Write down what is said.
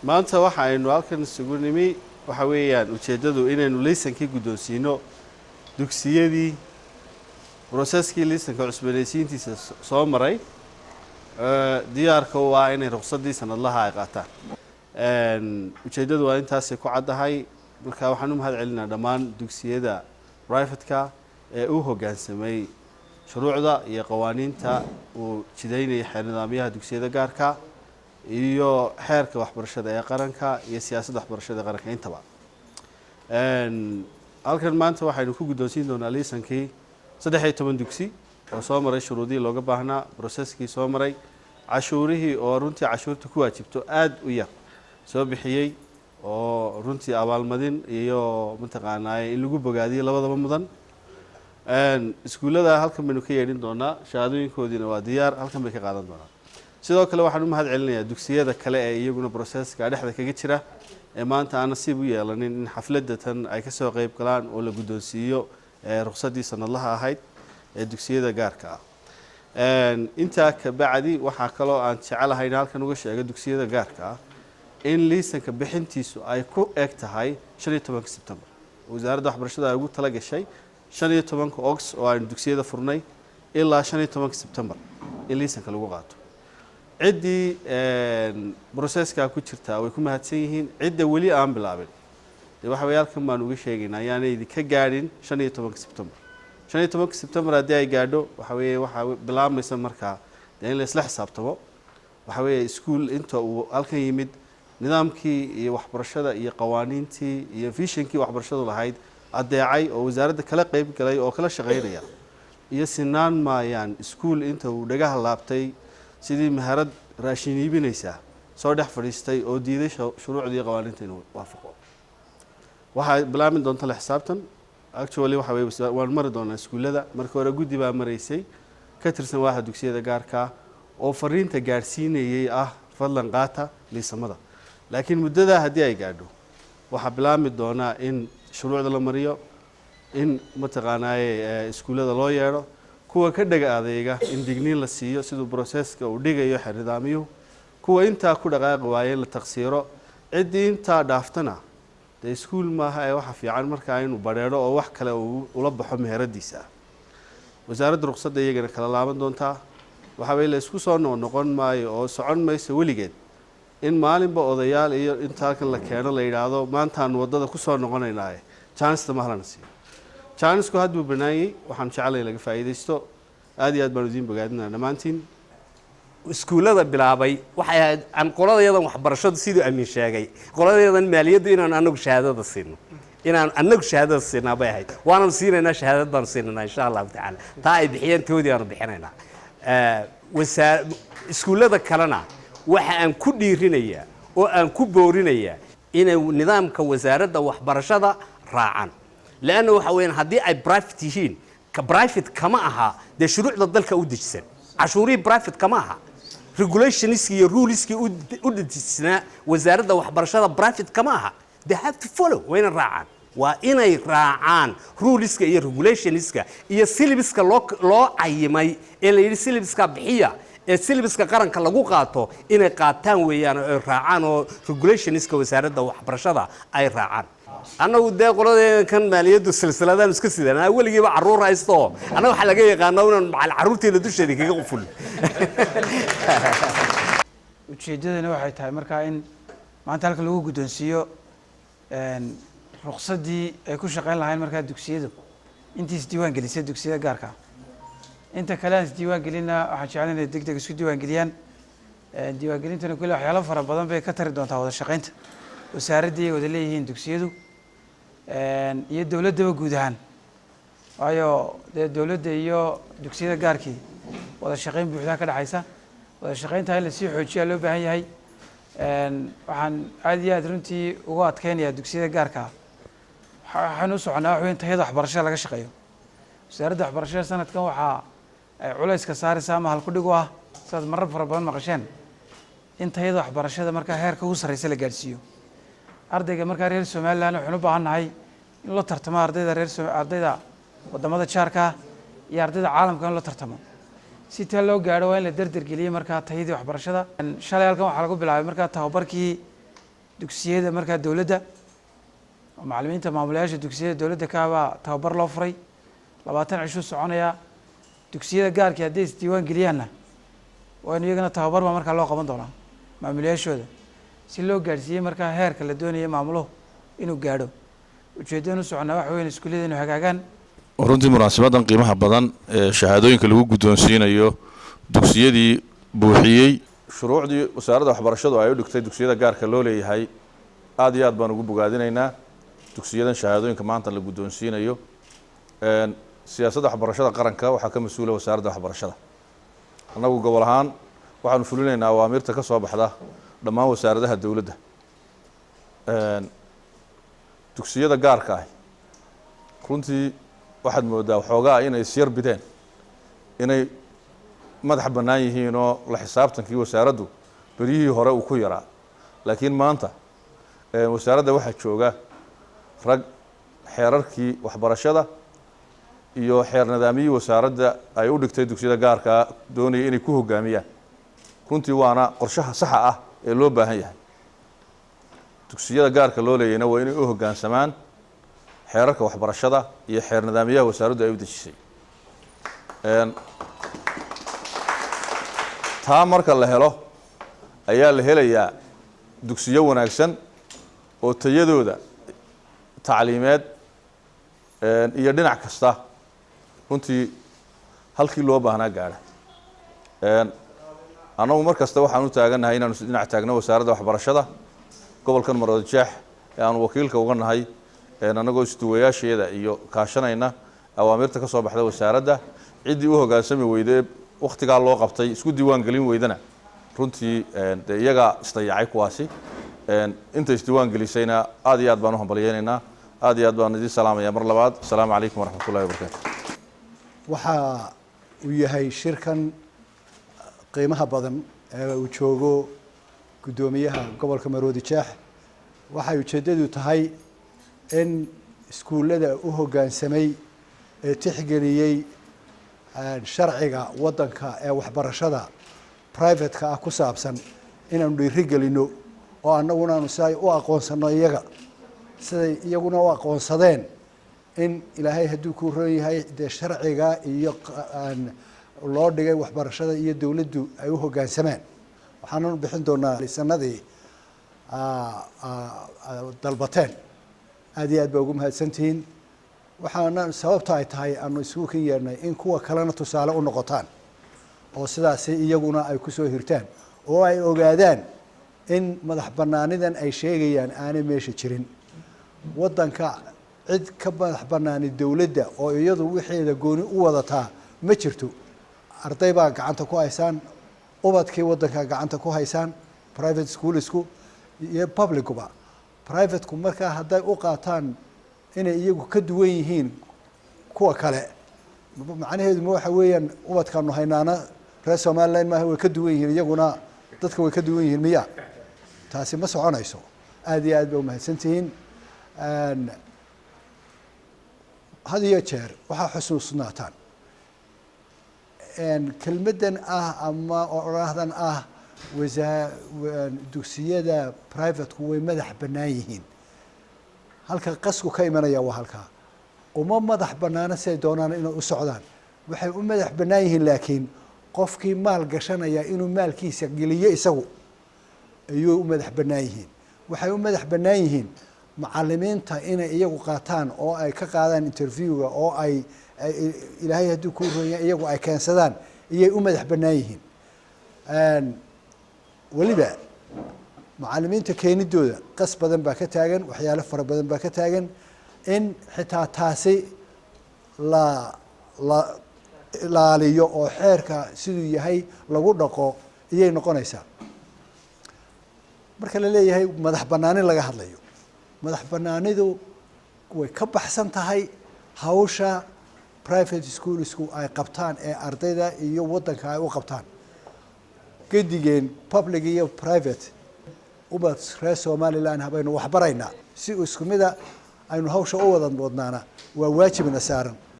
Maanta waxa aynu halkan isugu nimi waxa weeyaan ujeeddadu inaynu laysankii guddoonsiino dugsiyadii processkii laysanka cusboonaysiintiisa soo maray, diyaarka u ah inay ruqsaddii sanadlaha ay qaataan. Ujeeddadu waa intaasay ku caddahay. Marka waxaan u mahad celinaa dhammaan dugsiyada privateka ee u hoggaansamay shuruucda iyo qawaaniinta uu jidaynaya xeer nidaamyaha dugsiyada gaarka iyo xeerka waxbarashada ee qaranka iyo siyaasadda waxbarashada ee qaranka intaba. Halkan maanta waxaynu ku guddoonsiin doonaa liisankii 13 dugsi oo soo maray shuruudihii looga baahnaa, processkii soo maray, cashuurihii oo runtii cashuurta ku waajibto aada u yar soo bixiyey, oo runtii abaalmadin iyo mataqaanaaye in lagu bogaadiyo labadaba mudan. Iskuullada halkan baynu ka yeedhin doonaa, shahaadooyinkoodiina waa diyaar, halkan bay ka qaadan doonaan. Sidoo kale waxaan u mahad celinayaa dugsiyada kale ee iyaguna processka dhexda kaga jira ee maanta aan nasiib u yeelanin in xafladda tan ay kasoo qeyb galaan oo la guddoonsiiyo ruqsaddii sanadlaha ahayd ee dugsiyada gaarka ah. Intaa ka bacdi, waxaa kaloo aan jecelahay in halkan uga sheego dugsiyada gaarka ah in liisanka bixintiisu ay ku eg tahay 15-ka Sebtembar. Wasaaradda waxbarashada ay ugu tala gashay 15-ka August oo aynu dugsiyada furnay ilaa 15-ka Sebtembar in liisanka lagu qaato. Ciddii processka ku jirtaa way ku mahadsan yihiin. Cidda weli aan bilaabin dee waxa weeye halkan baan uga sheegaynaa ayaanay idinka gaadhin 15-ka Sebtembar. 15-ka Sebtembar haddii ay gaadho, waxa weeye waxaa bilaabmaysa markaa dee in la isla xisaabtamo. Waxa weeye iskuul inta uu halkan yimid nidaamkii iyo waxbarashada iyo qawaaniintii iyo visionkii waxbarashadu lahayd adeecay oo wasaaradda kala qeyb galay oo kala shaqaynaya iyo sinaan maayaan iskuul inta uu dhagaha laabtay sidii meherad raashin iibinaysaa soo dhex fadhiistay oo diiday shuruucdii qawaaniinta inuu waafaqo. Waxaa bilaabmi doonta la xisaabtan. Actually, waxa weye waan mari doonaa iskuullada. Marka hore guddi baa maraysay ka tirsan waaxa dugsiyada gaarka oo fariinta gaadhsiinayay ah fadlan qaata liisamada, laakiin muddadaa haddii ay gaadho waxaa bilaabmi doonaa in shuruucda la mariyo, in mataqaanaaye iskuullada loo yeedho, kuwa ka dhega adeega in digniin la siiyo siduu processka uu dhigayo xeer nidaamiyuhu, kuwa intaa ku dhaqaaqi waaya in la taqsiiro. Ciddii intaa dhaaftana dee iskuul maaha ee waxa fiican markaa inuu badheedho oo wax kale uu ula baxo meheradiisa. Wasaaradda ruqsadda iyagana kala laaban doontaa. Waxa weye la isku soo noqnoqon maayo oo socon mayso weligeed in maalinba odayaal iyo inta halkan la keeno la yidhaahdo maantaanu waddada kusoo noqonaynaaye jaanista ma halana siiyo. Jaanisku hadduu banaanyey, waxaan jeclay laga faa'iidaysto. Aad iyo aad baan idiin bogaadinaa dhammaantiin. Iskuullada bilaabay waxay ahayd aan qoladayadan waxbarashadu, siduu Amiin sheegay, qoladayadan maaliyaddu inaan anagu shahaadada siino, inaan anagu shahaadada siinaa bay ahayd. Waananu siinaynaa, shahaadad baanu siinaynaa insha Allahu tacaala. Taa ay bixiyeen toodii aanu bixinaynaa. Wasaa iskuullada kalena waxa aan ku dhiirinayaa oo aan ku boorinayaa inay nidaamka wasaaradda waxbarashada raacaan, leanna waxa weeyaan haddii ay private yihiin, ka private kama aha dee shuruucda dalka u dejisan, cashuurihii private kama aha, regulationskii iyo ruleskii u dejisnaa wasaaradda waxbarashada private kama aha. They have to follow, waa inay raacaan, waa inay raacaan ruleska iyo regulationska iyo syllabuska loo cayimay ee la yidhi syllabuska bixiya ee syllabuska qaranka lagu qaato inay qaataan weeyaan oo ay raacaan oo regulationska wasaaradda waxbarashada ay raacaan. Annagu dee qoladeena kan maaliyaddu silsiladaan iska sidaan weligiiba carruur haysto. Annaga waxaa laga yaqaanaa inaan macal carruurteena dusheeda kaga quful. Ujeeddadani waxay tahay markaa in maanta halkan lagu guddoonsiiyo ruqsaddii ay ku shaqeyn lahayn markaa dugsiyadu intii isdiiwaan gelisay dugsiyada gaarka ah. Inta kale aan isdiiwaan gelinna waxaan jeclan inay deg deg isku diiwaan geliyaan. Diiwaangelintuna kulle waxyaalo fara badan bay ka tari doontaa wada shaqeynta wasaaraddii ay wada leeyihiin dugsiyadu iyo dowladdaba guud ahaan, waayo dee dowladda iyo dugsiyada gaarkii wada shaqeyn buuxdaa ka dhexaysa. Wada shaqeynta in lasii xoojiyaa loo baahan yahay. Waxaan aad iyo aad runtii ugu adkeynayaa dugsiyada gaarka ah, waxaan u soconaa wax weyn, tayada waxbarashada laga shaqeeyo. Wasaaradda waxbarashada sanadkan waxaa ay culayska saaraysaa ama halkudhig u ah, sidaad marar fara badan maqasheen, in tayada waxbarashada markaa heerka ugu sarreysa la gaadhsiiyo ardayga markaa reer Somaliland. Waxaynu u baahan nahay in loo tartamo ardayda reer ardayda wadamada jaarka iyo ardayda caalamka in loo tartamo. Si taa loo gaadho waa in la derder geliyey markaa tayadii waxbarashada. Shalay halkan waxaa lagu bilaabay markaa tababarkii. Dugsiyada markaa dowladda oo macalimiinta, maamulayaasha dugsiyada dowladda ka baa tababar loo furay, 20 cishuu soconayaa. Dugsiyada gaarkii hadday isdiiwaan geliyaanna, waanu iyagana tababar baa markaa loo qaban doonaa maamulayaashooda, si loo gaadhsiiyey markaa heerka la doonaya maamuluhu inuu gaadho. Ujeeddadanu soconnaa waxa weyan iskuullada inuu hagaagaan. Runtii munaasibadan qiimaha badan ee shahaadooyinka lagu guddoonsiinayo dugsiyadii buuxiyey shuruucdii wasaaradda waxbarashadu ay u dhigtay dugsiyada gaarka loo leeyahay, aad iyo aad baan ugu bogaadinaynaa dugsiyadan shahaadooyinka maanta la guddoonsiinayo. Siyaasadda waxbarashada qaranka waxaa ka mas-uula wasaaradda waxbarashada. Annagu gobol ahaan waxaanu fulinaynaa awaamiirta ka soo baxda dhammaan wasaaradaha dowladda. Dugsiyada gaarka ah runtii waxaad moodaa waxoogaa inay isyar bideen inay madax bannaan yihiin oo la xisaabtankii wasaaraddu beryihii hore uu ku yaraa, laakiin maanta wasaaradda waxaa jooga rag xeerarkii waxbarashada iyo xeer nidaamiyihii wasaaradda ay u dhigtay dugsiyada gaarkaa doonaya inay ku hoggaamiyaan. Runtii waana qorshaha saxa ah ee loo baahan yahay. Dugsiyada gaarka loo leeyayna waa inay u hoggaansamaan xeerarka waxbarashada iyo xeer nidaamiyaha wasaaraddu ay u dejisay. Taa marka la helo ayaa la helayaa dugsiyo wanaagsan oo tayadooda tacliimeed iyo dhinac kasta runtii halkii loo baahnaa gaadha. Annagu mar kasta waxaan u taagannahay inaanu dhinac taagno wasaaradda waxbarashada gobolkan Maroodijeex ee aanu wakiilka uga nahay, annagoo isduwayaasheeda iyo kaashanayna awaamirta ka soo baxda wasaaradda. Ciddii u hoggaansami weyde, wakhtigaa loo qabtay isku diiwaan gelin weydana, runtii dee iyagaa isdayacay kuwaasi. Inta isdiiwaan gelisayna aad iyo aad baan u hambalyeynaynaa, aad iyo aad baan idiin salaamaya mar labaad. Asalaamu calaykum waraxmat ullahi wabarakatu. Waxa uu yahay shirkan qiimaha badan ee uu joogo guddoomiyaha gobolka Maroodi Jeex, waxay ujeeddadu tahay in iskuullada u hoggaansamay ee tixgeliyey sharciga waddanka ee waxbarashada private-ka ah ku saabsan inaanu dhiiri gelino, oo annaguna aanu si ay u aqoonsano iyaga siday iyaguna u aqoonsadeen in Ilaahay hadduu ku roon yahay dee sharciga iyo loo dhigay waxbarashada iyo dowladdu ay u hoggaansamaan. Waxaananu bixin doonaa lisanadii dalbateen. Aad iyo aad baa ugu mahadsantihiin. Waxaana sababta ay tahay aanu isugu kan yeernay in kuwa kalena tusaale u noqotaan, oo sidaasi iyaguna ay kusoo hirtaan oo ay ogaadaan in madax banaanidan ay sheegayaan aanay meesha jirin. Waddanka cid ka madax banaani dowladda oo iyadu wixeeda gooni u wadataa ma jirto. Arday baa gacanta ku haysaan, ubadkii waddanka gacanta ku haysaan, private schoolsku iyo publicuba. Privateku markaa hadday u qaataan inay iyagu ka duwan yihiin kuwa kale, macnaheedu ma waxa weeyaan ubadkaanu haynaana reer Somaliland maaha, way ka duwan yihiin iyaguna, dadka way ka duwan yihiin miya? Taasi ma soconayso. Aad iyo aad ba umahadsantihiin. Had iyo jeer waxaa xusuusnaataan kelmaddan ah ama odhaahdan ah wasaa dugsiyada privateku way madax bannaan yihiin. Halka qasku ka imanaya waa halkaa. Uma madax bannaana siday doonaan inay u socdaan. Waxay u madax bannaan yihiin, laakiin qofkii maal gashanaya inuu maalkiisa geliyo isagu ayuu u madax bannaan yihiin. Waxay u madax bannaan yihiin macalimiinta inay iyagu qaataan oo ay ka qaadaan interviewga oo ay Ilaahay hadduu ku ronya iyagu ay keensadaan iyay u madax bannaan yihiin. Weliba macalimiinta keenidooda qas badan baa ka taagan, waxyaalo fara badan baa ka taagan in xitaa taasi la ilaaliyo oo xeerka siduu yahay lagu dhaqo iyay noqonaysaa. Marka la leeyahay madax bannaani laga hadlayo, madax bannaanidu way ka baxsan tahay hawsha private schoolsku ay qabtaan ee ardayda iyo waddanka ay u qabtaan. Gedigeen public iyo private, ubad reer Somaliland habaynu waxbaraynaa, si isku mida aynu hawsha u wada wadnaana waa waajibna saaran.